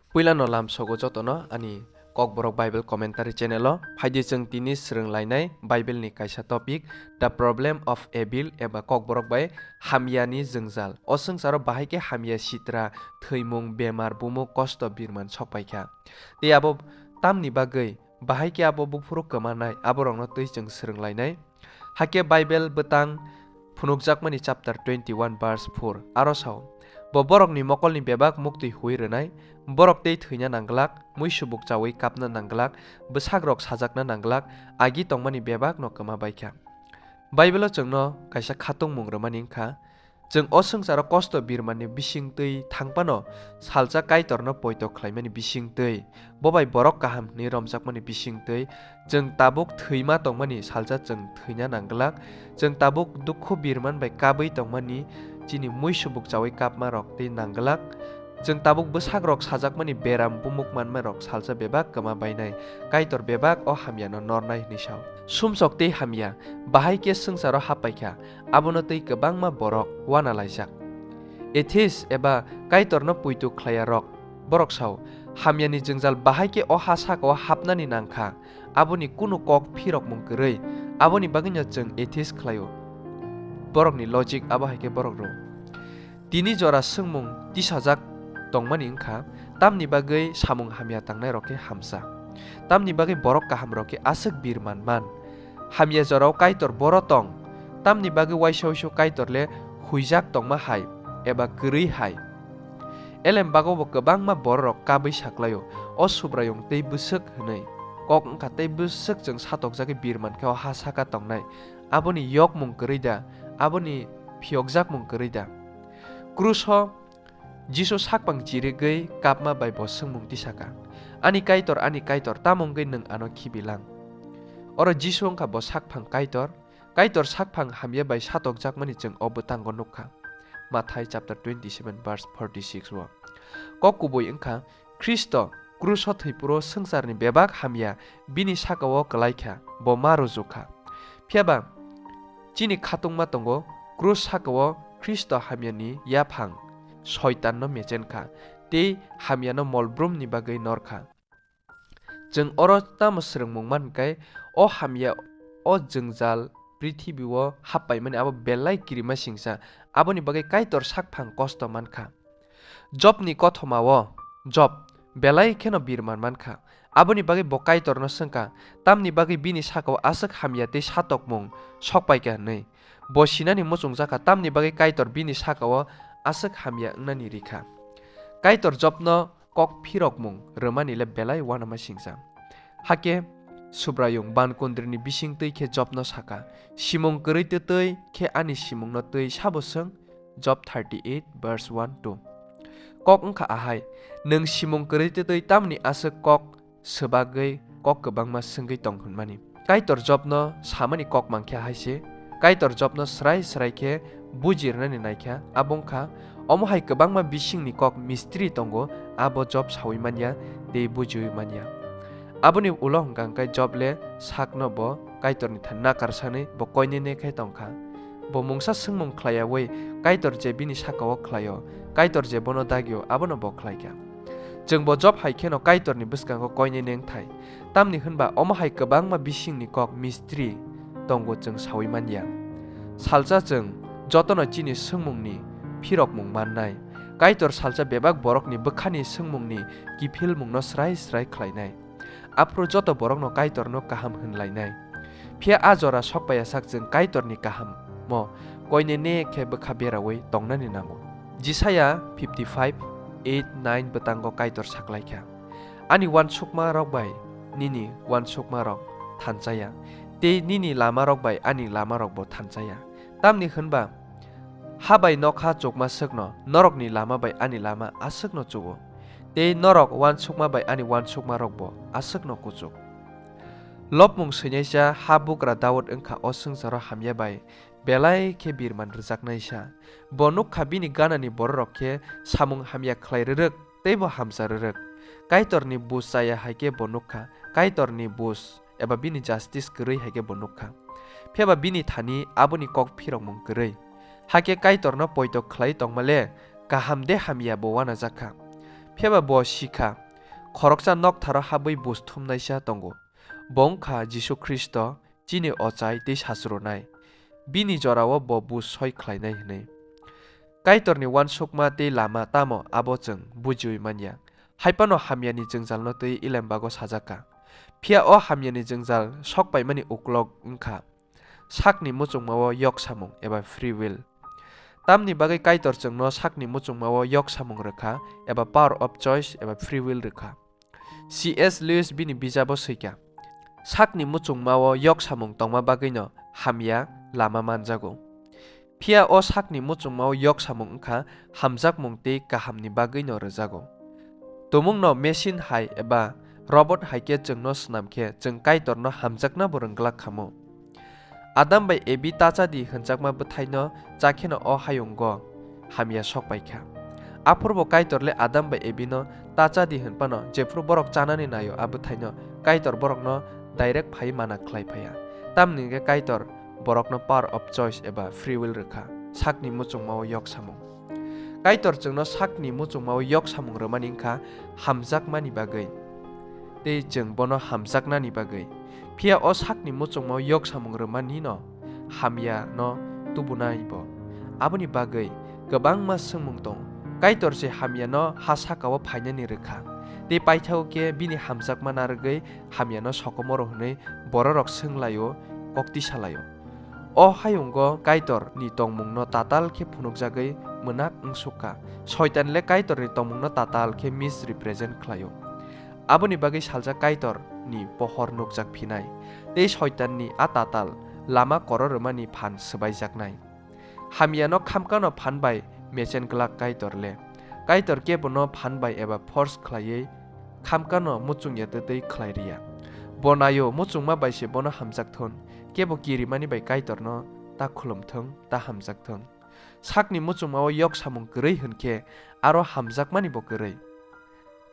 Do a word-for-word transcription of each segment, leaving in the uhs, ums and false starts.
Puilano lamsogo jotono ani Kokborok Bible Commentary channel o. Phaidi chwng tini swrwng lainai Bible ni kaisa topic, The Problem of Evil, eba Kokborok bai hamya ni jwngjal. O swngcharo bahai khe hamya sitra, thwimung, bemar, bumuk, kosto, birman sokpaikha. Tei abo tamni bagwi, bahai khe abo buphuru kwmanai, aborokno twi chwng swrwng lainai. Hakhe Bible bwtang phunukjakmani chapter twenty-one verse four aro sao, "Bo borokni mokolni bebak muktwi hui rwnai, borok tei thwina nangglak, muisubuk chaui kapna nangglak, bwsakrok sajakna nangglak, agi tongmani bebakno kwma baikha." Bible-o chwngno kaisa khatungmung rwmani wngkha, chwng o swngcharo kosto birmani bisingtwi thangphano salsa Kaitorno poito khlaimani bisingtwi, bo bai borok kaham hwnwi romjakmani bisingtwi, chwng tabuk thwima tongmani salsa chwng thwina nangglak, chwng tabuk dukhu birman bai kabwi tongmani chini muisubuk chaui kapmarok tei nangglak, chwng tabuk bwsakrok sajakmani beram bumuk manmarok salsa bebak kwma bainai, Kaitor bebak o hamyano nornai hwnwi sao. Sumsok tei hamya bahai khe swngcharo happaikha, abono tei kwbangma borok uanalaijak. Atheist eba Kaitorno poito khlaiyarok, borok sao, hamyani jwngjal bahai khe o ha sakao hapnani nangkha, aboni kunu kok phirokmung kwrwi, aboni bagwino chwng atheist khlaio. Borokni logic abo hai khe borok rw. Tini jora swngmung tisajak tongmani wngkha, tamni bagwi samung hamya tangnairok khe hamsa? Tamni bagwi borok kahamrok khe aswk birman man? Hamya jorao Kaitor boro tong, tamni bagwi waisa waisa Kaitor le huijak tongma hai eba kwrwi hai? Elem bago bo kwbangma bororok kabwi saklaio, o Subraiyung tei bwswk hwnwi. Kok wngkha tei bwswk chwng satokjagwi birman khe o ha saka tongnai, aboni yokmung kwrwi da, aboni phiyokjakmung kwrwi da? Kruso Jisu sakphang chirigwi kapma bai bo swngmung tisaka, "Ani Kaitor, ani Kaitor, tamo wngwi nwng ano khibilang?" Oro Jisu wngkha bo sakphang Kaitor, Kaitor sakphang hamya bai satokjakmani chwng o bwtango nukha. Mathai chapter twenty-seven verse forty-six o. Kok kubui wngkha, Khristo kruso thwiphuru swngcharni bebak hamya bini sakao kwlaikha, bo ma rwjwkha. Phiyaba chini khatungma tongo, krus sakao Khristo hamyani yaphang Soitanno mechenkha tei hamyano molbrumni bagwi norkha. Chwng oro tamo swrwngmung man khe, o hamya, o jwngjal prithibi o happaimani abo belai kirima singsa, aboni bagwi Kaitor sakphang kosto mankha. Jobni kothoma o Job belai kheno birman mankha. Aboni bagwi bo Kaitorno swngkha, tamni bagwi bini sakao aswk hamya tei satokmung sokpaikha hwnwi. Bo sinani muchungjakha, tamni bagwi Kaitor bini sakao aswk hamya wngnani rikha. Kaitor Jobno kok phirokmung rwmani le belai uanama singsa. Hakhe Subraiyung ban kundrini bising twi khe Jobno saka, "Simung kwrwi twtwi khe ani simungno twi sabo swng?" Job thirty-eight verse one two. Kok wngkha ahai, nwng simung kwrwi twtwi tamni aswk kok swbagwi kok kwbangma swngwi tong hwnmani. Kaitor Jobno samani kok mankhe hai se, Kaitor Jobno srai srai khe buji rwnani naikha, abo wngkha, omo hai kwbangma bisingni kok mistri tongo, abo Job saui manya tei bujiui manya. Aboni ulo hwnkha hwnkhe Job le sakno bo Kaitorni thani nakar sanwi bo koinene khe tongkha. Bo mungsa swngmung khlaiyaui Kaitor je bini sakao khlaio, Kaitor je bono dagio, abono bo khlaikha. Chwng bo Job hai kheno Kaitorni bwskango koinene wngthai. Tamni hwnba omo hai kwbangma bisingni kok mistri tongo chwng saui manya. Salsa chwng jotono chini swngmungni phirokmung mannai. Kaitor salsa bebak borokni bwkhani swngmungni kiphilmungno srai srai khlainai. Aphuru joto borokno Kaitorno kaham hwnlainai. Phiya a jora sokpaiyasak chwng Kaitorni kahammo koinene khe bwkha beraui tongnani nango. Jisaya fifty-five, eight, nine bwtango Kaitor saklaikha, "Ani uansukmarok bai nini uansukmarok thanchaya, tei nini lamarok bai ani lamarokbo thanchaya." Tamni hwnba ha bai nokha chukma swkno, norokni lama bai ani lama aswkno chugo, tei norok uansukma bai ani uansukmarokbo aswkno kuchuk. Lobmung swinaisa habugra Daud wngkha o swngcharo hamya bai belai khe birman rwjaknaisa. Bo nukha bini ganani bororok khe samung hamya khlai rwrwk tei bo hamsa rwrwk. Kaitorni bus chaya hai khe bo nukha, Kaitorni bus eba bini justice kwrwi hai khe bo nukha. Phiyaba bini thani aboni kok phirokmung kwrwi. Hakhe Kaitorno poito khlai tongma le kaham de hamya bo uanajakha. Phiya ba bo si kha, khoroksa noktharo habwi buj thumnaisa tongo. Bo wng kha Jisu Khristo, chini ochai tei sachwrwnai. Bini jorao bo buj soi khlainai hwnwi. Kaitorni uansukma tei lama tamo abo chwng bujiui man ya. Hai phano hamyani jwngjalno twi Ilembago sajak kha. Phiya o hamyani jwngjal sok paimani uklok wng kha sakni muchungmao yok samung eba free will. Tamni bagwi Kaitor chwngno sakni muchungmao yok samung rwkha eba power of choice eba free will rwkha. C S Lewis bini bijabo swikha, sakni muchungmao yok samung tongma bagwino hamya lama manjago. Phiya o sakni muchungmao yok samung wngkha hamjakmung tei kahamni bagwino rwjago. Tumungno machine hai eba robot hai khe chwngno snam khe chwng Kaitorno hamjaknabo rwng glak khamu. Adam bai Ebi ta cha di hwnjakma bwthaino cha kheno o hayungo hamya sok pai kha. Aphurbo Kaitor le Adam bai Ebino ta cha di hwn phano, jephru borok chanani naio a bwthaino Kaitor borokno direct phai mana khlai phaiya. Tamni hwnkhe Kaitor borokno power of choice eba free will rwkha, sakni muchungmao yok samung. Kaitor chwngno sakni muchungmao yok samung rwmani wngkha hamjakmani bagwi, tei chwng bono hamjaknani bagwi. Phiya o sakni muchungmao yok samung rwmani no hamya no tubunai bo. Aboni bagwi kwbangma swngmung tongo. Kaitor se hamya no ha sakao phainani rwkha, tei paithago khe bini hamjakma narwgwi hamya no sokomoro hwnwi bororok swnglaio, kok tisalai-o. O hayungo Kaitor ni tongmung no tatal khe phunukjagwi mwnak wngsuk kha. Soitan le Kaitor ni tongmung no tatal khe misrepresent khlaio. Aboni bagwi saljak Kaitor ni pohor nukjak phinai, tei Soitan ni a tatal lama koror rwmani phan swbaijaknai. Hamya no khamkano phan bai mechen glak Kaitor le. Kaitor kebo no phan bai eba force khlaiwi khamkano muchungya twtwi khlai riya. Bo naio muchungma bai se bono hamjak thun, kebo kirimani bai Kaitor no ta khulum thung, ta hamjak thung. Sakni muchungmao yok samung kwrwi hwn khe aro hamjakmani bo kwrwi.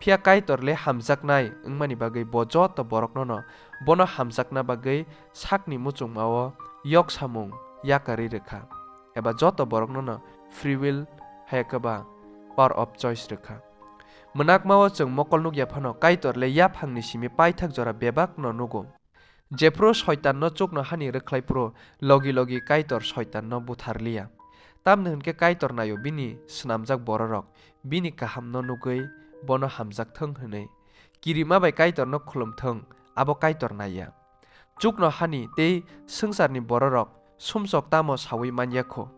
Phiya Kaitor le hamjaknai wngmani bagwi bo joto borokno no bono hamjakna bagwi sakni muchungmao yok samung yakarwi rwkha, eba joto borokno no free will hai khe ba power of choice rwkha. Mwnakmao chwng mokol nukya phano Kaitor le yaphangni simi paithak jora bebak no nugo. Jephru Soitanno chuknohani rwkhlai phuru logi logi Kaitor Soitanno buthar liya. Tamni hwn khe Kaitor naio bini snamjak bororok bini kahamno nugwi bono hamjak thung hwnwi. Kirima bai Kaitorno khulum thung, abo Kaitor naiya. Chuknohani tei swngcharni bororok sumsok tamo saui man ya kho.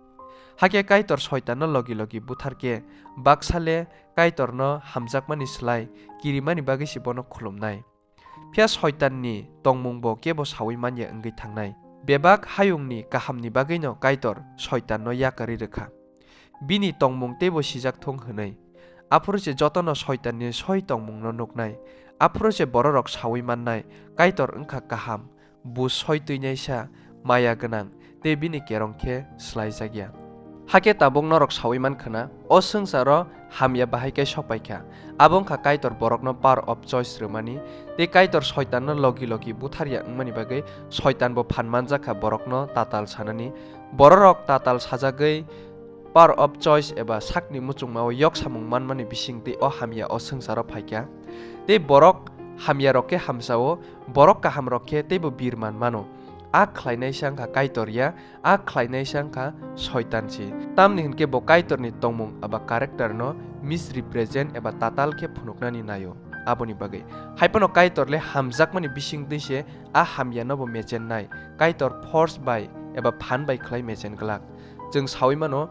Hakhe Kaitor Soitanno logi logi buthar khe baksa le Kaitorno hamjakmani slai kirimani bagwi se bono khulumnai. Phiya Soitanni tongmung bo kebo saui man ya wngwi thangnai. Bebak hayungni kahamni bagwino Kaitor Soitanno yakarwi rwkha. Bini tongmung teibo sijak thung hwnwi. Aphuru se jotono Soitanni soi tongmungno nuknai. Aphuru se bororok saui mannai, Kaitor wngkha kaham, bo soi twinaisa, maya gwnang, tei bini kerong khe slaijakya. Hakhe tabuk norok saui man khna, o swngcharo hamya bahai khe sok pai kha. Abo wngkha Kaitor borokno power of choice rwmani, tei Kaitor Soitanno logi logi butharya wngmani bagwi Soitan bo phan manjak kha borokno tatal sanani. Bororok tatal sajagwi power of choice eba sakni muchungmao yok samung manmani bisingtwi o hamya o swngcharo phaikha. Tei borok hamyarok khe hamsao, borok kahamrok khe teibo bir man mano. A khlainaisa wngkha Kaitor ya, a khlainaisa wngkha Soitan se. Tamni hwn khe bo Kaitorni tongmung eba character no misrepresent eba tatal khe phunuknani naio. Aboni bagwi hai phano Kaitor le hamjakmani bisingtwi se a hamyano bo mechennai. Kaitor force bai eba phan bai khlai mechen glak. Chwng saui mano,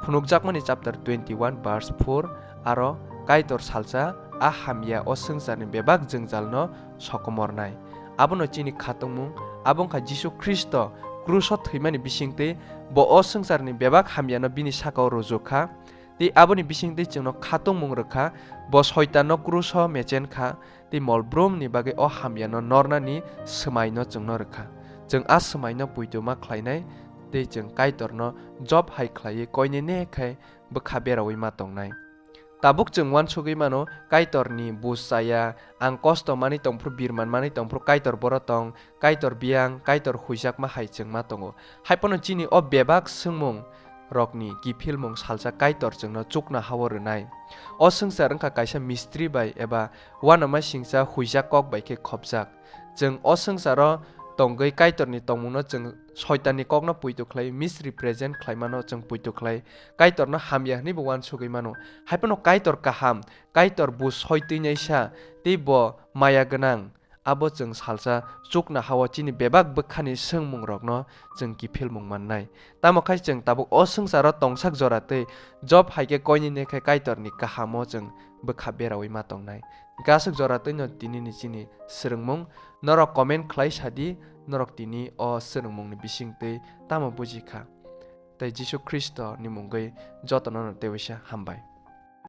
phunukjakmani chapter twenty-one verse four, aro Kaitor salsa a hamya o swngcharni bebak jwngjalno sokomornai. Abono chini khatungmung, abo wngkha Jisu Khristo kruso thwimani bisingtwi bo o swngcharni bebak hamyano bini sakao rwjwk kha. Tei aboni bisingtwi chwngno khatungmung rwkha, bo Soitanno kruso mechen kha, tei mol brumni bagwi o hamyano nornani swmaino chwngno rwkha. Chwng a swmaino puituma khlainai tei chwng Kaitorno job hai khlaiwi koinene khai bwkha beraui ma tongnai. Tabuk chwng uansugwi mano, Kaitorni buj chaya, ang kosto manwi tongphuru, birman manwi tongphuru, Kaitor boro tong, Kaitor biyang, Kaitor huijakma hai chwng ma tongo. Hai phano chini o bebak swngmung rokni kiphilmung salsa Kaitor chwngno chukna hao rwnai. O swngchar wngkha kaisa mistri bai eba uanama singcha huijak kok bai khe khopjak. Chwng o swngcharo tongwi Kaitorni tongmungno chwng Soitanni kokno puitu khlai, misrepresent khlaimano chwng puitu khlai, Kaitorno hamya hwnwibo uansugwi mano. Haiphano Kaitor kaham, Kaitor bo soi twinaisa, tei bo maya gwnang. Abo chwng salsa chukna hao chini bebak bwkhani swngmungrokno chwng kiphilmung mannai. Tamo khai chwng tabuk o swngcharo tongsak jora tei Job hai khe koinene khe Kaitorni kahamo chwng bwkha beraui ma tongnai. Hwnkhe aswk jora twino tinini chini swrwngmung norok comment khlai sa di, norok tini o swrwngmungni bising twi tamo buji kha. Tei Jisu Khristo ni mungwi jotono no tewaisa hambai.